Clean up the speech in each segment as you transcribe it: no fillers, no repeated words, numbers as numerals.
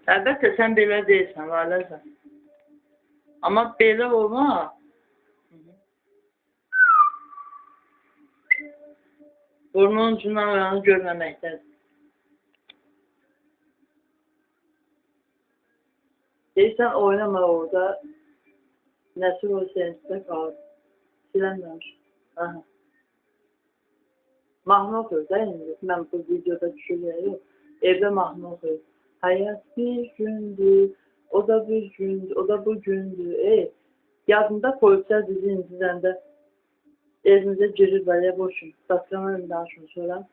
Əlbəttə, sən belə deyilsən, Laləzən. Amma belə olma. Burnunun ucundan oyanı görməməkdədir. Deyirsən, oynama orada. Nəsə o senin qalır. Silənməmiş. Aha. Mahnı oxuyur da indi. Mən bu videoda düşürlər, yox. Evdə mahnı oxuyur. Həyat bir gündür, o da bir gündür, o da bu gündür. Yadında polislər bizi indizəndə evimizə girirlər, ya boşun. Datkana danışın sonra.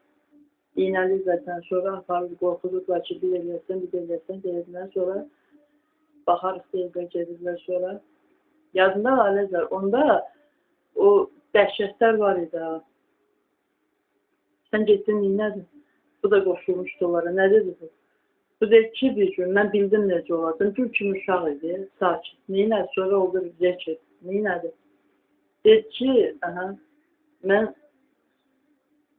İynəlirlər, sonra aparır, qorxudurlar ki, bir eləyəsən, bir eləyəsən, deyirlər sonra. Baxarıq deyirlər, gedirlər sonra. Yadında Laləzər, onda o dəhşətlər var idi ha. Sən getdin, neynədin? Bu da qoşulmuşdu onlara. Nə dedi bu? Bu dedi ki, bir gün, mən bildim necə olardım. Gül kimi uşaq idi, sakit. Neynədi? Sonra oldu, zəkir. Neynədi? Dedi ki, aha, mən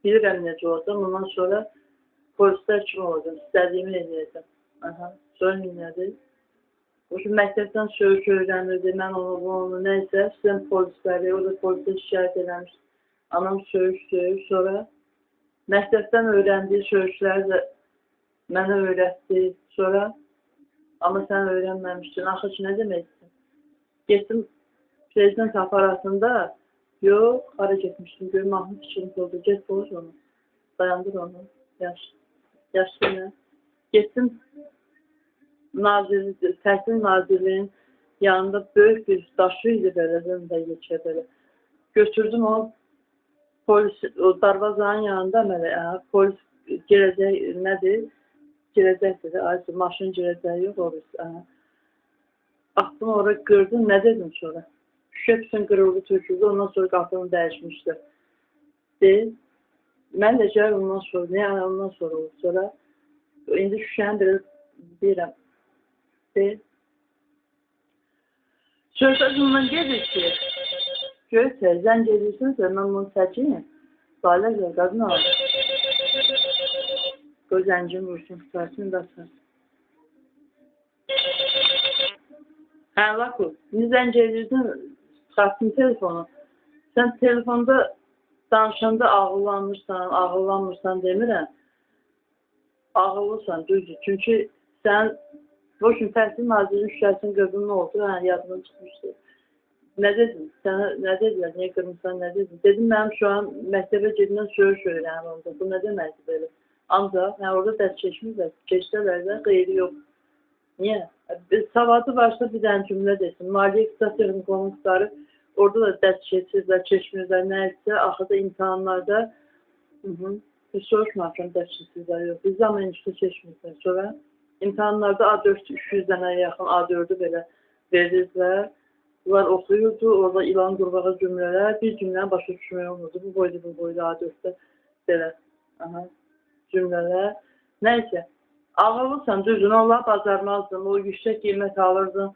bilirəm necə olacam. Ondan sonra polislər kimi olacam, istədiyimi eləyəcəm. Aha, sonra neynədi? O ki, məktəbdən söyüş öyrənirdi, mən onu, bu onu, nəysə, sizin polisləri, o da polisə şikayət eləmiş. Anam söyüş, söyüş, sonra məktəbdən öyrəndiyi söyüşləri də mənə öyrətdi. Sonra, amma sən öyrənməmişdin, axı ki, nə deməkdir? Getdim prezident aparatında, yox, hara getmişdim, gör, mahnı fikrim oldu, get polis onu, dayandır onu, yaşlı nə? Getdim Təhsil Nazirliyinin yanında böyük bir daşı idi belə, də geçə belə. Götürdüm o polis, o darvazanın yanında mənə, polis girəcək, nədir? Girəcək dedi, ay, maşın girəcək yox orası. Atdım ora, qırdım, nə dedim sonra? Şüşə bütün qırıldı, töküldü, ondan sonra qapını dəyişmişdi. Deyil, mən də gəl ondan sonra, nə yəni ondan sonra oldu sonra? İndi şüşəni belə deyirəm. Deyil. Söhbət ondan gedir ki, görürsə, zəng edirsiniz, mən bunu çəkiyim. Lalə qadın alır. Qoy zəngin vursun, tutarsın, da açarsın. Hə, Laku, indi zəng edirdin, çıxartdın telefonu. Sən telefonda danışanda ağıllanmırsan, ağıllanmırsan demirəm. Ağıllısan, düzdür. Çünki sən, boşun, Təhsil Nazirinin şüşəsini qırdın, nə oldu? Hə, yadından çıxmışdı. Nə dedin? Sənə nə dedilər? Niyə qırmısan? Nə dedin? Dedim, mənim şu an məktəbə gedəndən söyüş öyrənir onda. Bu nə deməkdir belə? Ancaq, hə, orada dərs keçmirlər. Keçsələr də xeyri yox. Niyə? Savadı varsa bir dənə cümlə desin. Maliyyə İqtisad Texnikumunun qurtarı orada da dərs keçirlər, keçmirlər, nə etsə, axırda imtahanlarda biz soruşmamışam dərs keçirlər yox. Biz zaman institutu keçmirlər. Sonra imtahanlarda A4, 300 dənə yaxın A4-ü belə verirdilər. Bunlar oxuyurdu, orada ilan qurbağa cümlələr, bir cümləni başa düşmək olmurdu. Bu boyda, bu boyda A4-də belə aha, cümlələr. Nəysə, ağıllısan, düzün, Allah bacarmazdın, o yüksək qiymət alırdın,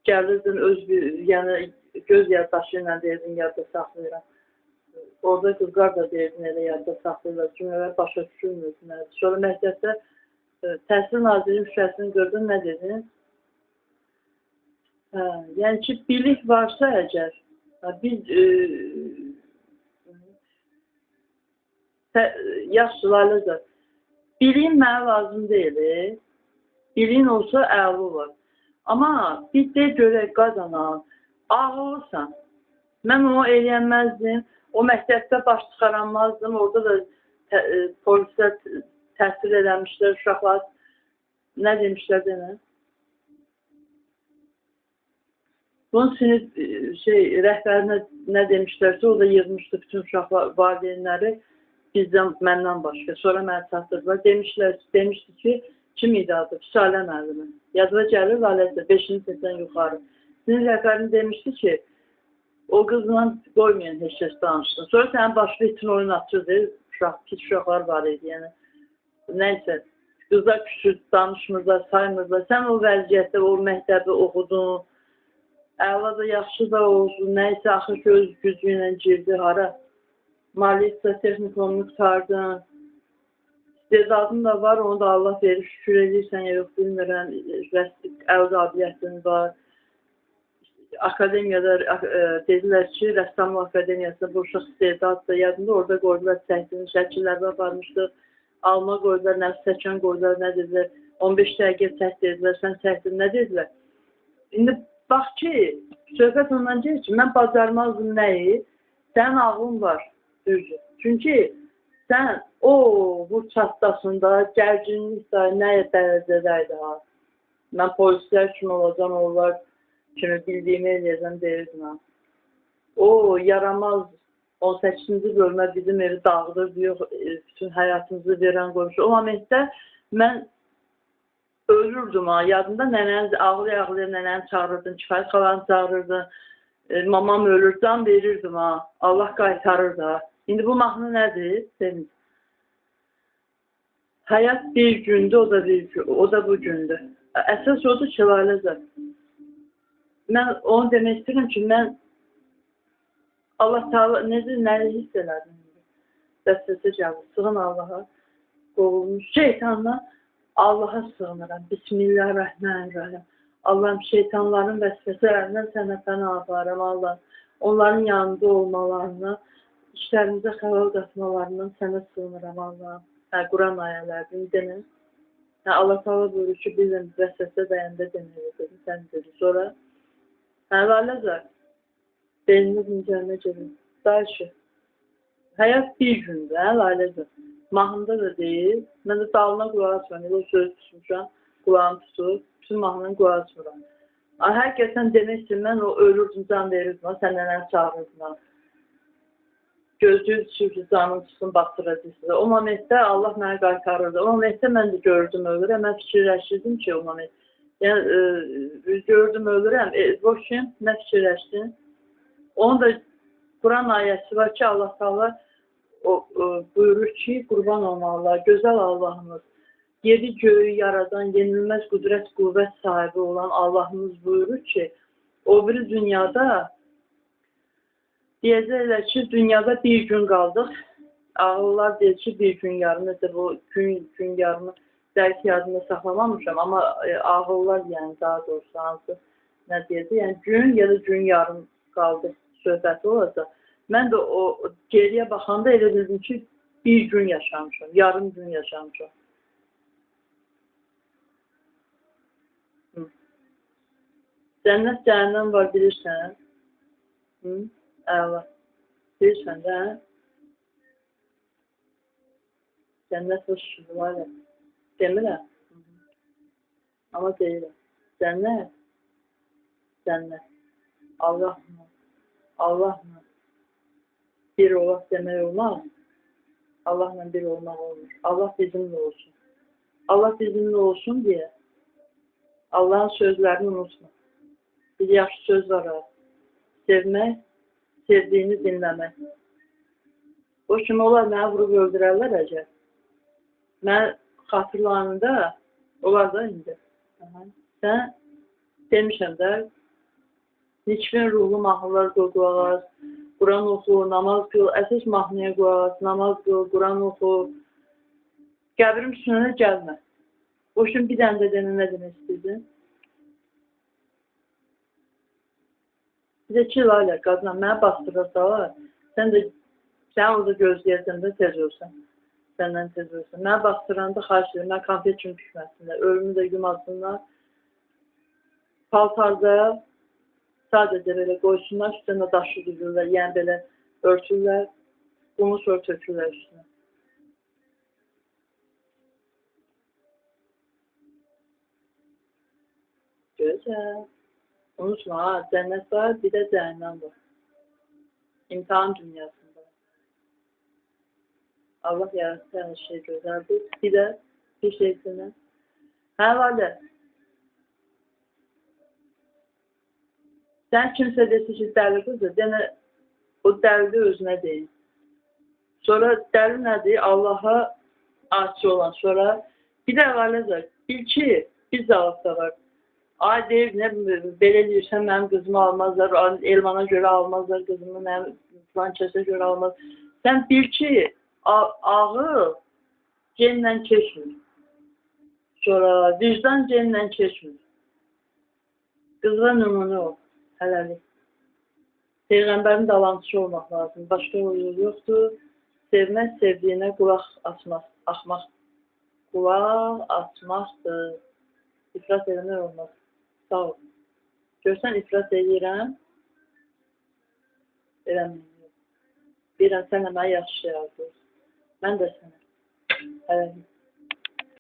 gəlirdin, öz bir, yəni göz yaddaşı ilə deyirdin, yadda saxlayıram. Orada qızlar da deyirdin, elə yadda saxlayırlar, cümlələr başa düşülmürdün. Sonra məktəbdə Təhsil Nazirinin şüşəsini gördün, nə dedin? Hə, yəni ki, bilik varsa əgər, biz yaxşı, Laləzər, biliyin mənə lazım deyil, biliyin olsa əla olar. Amma bir də görək qadana, ağıllısan. Mən onu eləyənməzdim, o məktəbdə baş çıxaranmazdım, orada da polislər təhsil eləmişlər, uşaqlar nə demişlər denə? Bunun sinif rəhbərinə nə demişlərsə, o da yığmışdı bütün uşaqlar, valideynləri bizdən, məndən başqa. Sonra mənə çatdırdılar. Demişdi ki, kim idi adı? Füsalə müəllimi. Yadıma gəlir, Laləzə, 5-ci sinifdən yuxarı. Sinif rəhbərini demişdi ki, o qızla qoymayın heç kəs danışsın. Sonra sənin başqa itin oyun açırdı, pis uşaqlar var idi. Yəni, nəysə, qızlar küçük, danışmırlar, saymırlar. Sən o vəziyyətdə, o məktəbi oxudun, əla da yaxşı da olsun, nəysə, axır ki, öz gücü ilə girdi, hara? Maliyyə İqtisad Texnikumunu qurtardın, İstedadın da var, onu da Allah verir, şükür edirsən ya yox, bilmirəm, əl qabiliyyətin var. Akademiyada dedilər ki, Rəssamlıq Akademiyasında bu uşaq istedaddır, yadında orada qoydular çəkdiyini, şəkillərdə aparmışdıq, alma qoydular, nə stəkan qoydular, nə dedilər, 15 dəqiqə çək dedilər, sən çəkdin, nə dedilər. İndi bax ki, söhbət ondan gedir ki, mən bacarmazdım nəyi, sənin ağlın var, düzdür. Çünki sən o bu çatdasında gərginlik də nə dərəcədəydi ha. Mən polislər kimi olacam, onlar kimi bildiyimi eləyəcəm deyirdim ha. O yaramaz 18-ci bölmə bizim evi dağıdırdı, yox, bütün həyatımızı verən qoymuşdu. O momentdə mən ölürdüm ha. Yadımda nənəni ağlaya-ağlaya nənəni çağırırdım, kifayət xalanı çağırırdım, mamam ölür, can verirdim ha. Allah qaytarırdı ha. İndi bu mahnı nədir? Sevinç. Həyat bir gündür, o da bir gün, o da bu gündür. Əsas odur ki, Laləzər. Mən onu demək istəyirəm ki, mən Allah Teala necə nəyi hiss elədim? Vəsvəsə gəldi. Sığın Allaha, qovulmuş şeytanla Allaha sığınıram. Bismillahirrahmanirrahim. Allah'ım şeytanların vəsvəsələrindən sənə pənah aparım Allah. Onların yanında olmalarına, işlərimizə xəlal qatmalarından sənə sığınıram Allah'ım. Hə, Quran ayələrini demin. Hə, Allah Teala buyurur ki, bilin vəsvəsə dəyəndə deməli dedim, sən dedi. Sonra, hə, Laləzər, beyniniz incəlmə gedir. Dayışı, həyat bir gündür, hə, Laləzər. Mahnıda da deyil, mən də dalına qulaq açmıram, elə o söz tutmuşam, qulağım tutur, bütün mahnının qulaq açmıram. Həqiqətən demək istəyirəm, mən o ölürdüm, can verirdim, sən nənəni çağırırdın. Gözlüyü düşürdü, canım çıxsın, batıracaqsınız. O momentdə Allah mənə qaytarırdı. O momentdə mən də gördüm, ölürəm. Mən fikirləşirdim ki, o moment. Yəni, gördüm, ölürəm. Boşum, nə fikirləşdin? Onun da Quran ayəsi var ki, Allah Teala buyurur ki, qurban olmalılar, gözəl Allahımız, yedi göyü yaradan, yenilməz qüdrət, qüvvət sahibi olan Allahımız buyurur ki, o biri dünyada deyəcəklər ki, dünyada bir gün qaldıq. Ağıllar deyir ki, bir gün yarım. Nəsə bu gün yarımı dəqiq yadımda saxlamamışam, amma ağıllar, yəni daha doğrusu hansı nə deyəcək, yəni gün ya da gün yarım qaldıq söhbəti olacaq. Mən də o geriyə baxanda elə bildim ki, bir gün yaşamışam, yarım gün yaşamışam. Hı. Cənnət cəhənnəm var bilirsən? Hı? Əla. Bilirsən də, hə? Cənnət var şükür, var ya. Demirəm. Amma deyirəm. Cənnət, cənnət. Allahla, Allahla bir olaq demək olmaz. Allahla bir olmaq olmur. Allah bizimlə olsun. Allah bizimlə olsun deyə Allahın sözlərini unutma. Bir yaxşı söz var ha. Sevmək, sevdiyini dinləmək. O kimi onlar mənə vurub öldürərlər əgər. Mən xatırlanında onlar da indi. Aha. Sən demişəm də, nikbin ruhlu mahnılar qoy qulaq as, Quran oxu, namaz qıl, əsas mahnıya qulaq as, namaz qıl, Quran oxu. Qəbrim üstünə gəlmə. O üçün bir dənə də denə nə demək istəyirdin? Bir də ki, Lalə, qadına, mənə bastırırsalar, sən də, sən orada gözləyəsən də tez ölsən. Səndən tez ölsən. Mənə bastıranda xahiş edirəm, mənə konfet kimi pişməsinlər, ölümü də yumasınlar. Paltarda sadəcə belə qoysunlar, üstünə daşı düzürlər, yəni belə örtürlər, bunu sonra tökürlər üstünə. Gözəl. Unutma, ha, cənnət var, bir də cəhənnəm var. İmtahan dünyasında. Allah yaratdı hər şey gözəldir. Bir də bir şey sənə. Hə, Valə. Sən kimsə desin ki, dəli qızdır, denə, o dəli özünə deyin. Sonra dəli nədir? Allaha asi olan. Sonra bir də Valə, bil ki, bir cavab da var. Ay deyir, nə belə eləyirsən, mənim qızımı almazlar, Elmana görə almazlar qızımı, mənim filan kəsə görə almaz. Sən bil ki, ağıl Genlə keçmir. Sonra vicdan genlə keçmir. Qızla nümunə ol. Hələlik. Peyğəmbərin dalançısı olmaq lazım. Başqa yol yoxdur. Sevmək sevdiyinə qulaq asmaq, axmaq. Qulaq asmaqdır. İfrat eləmək olmaz. Sağ ol. Görsən ifrat eləyirəm. Eləməyim. Deyirəm, sən də mənə yaxşı şey aldın. Mən də sənə. Hələlik.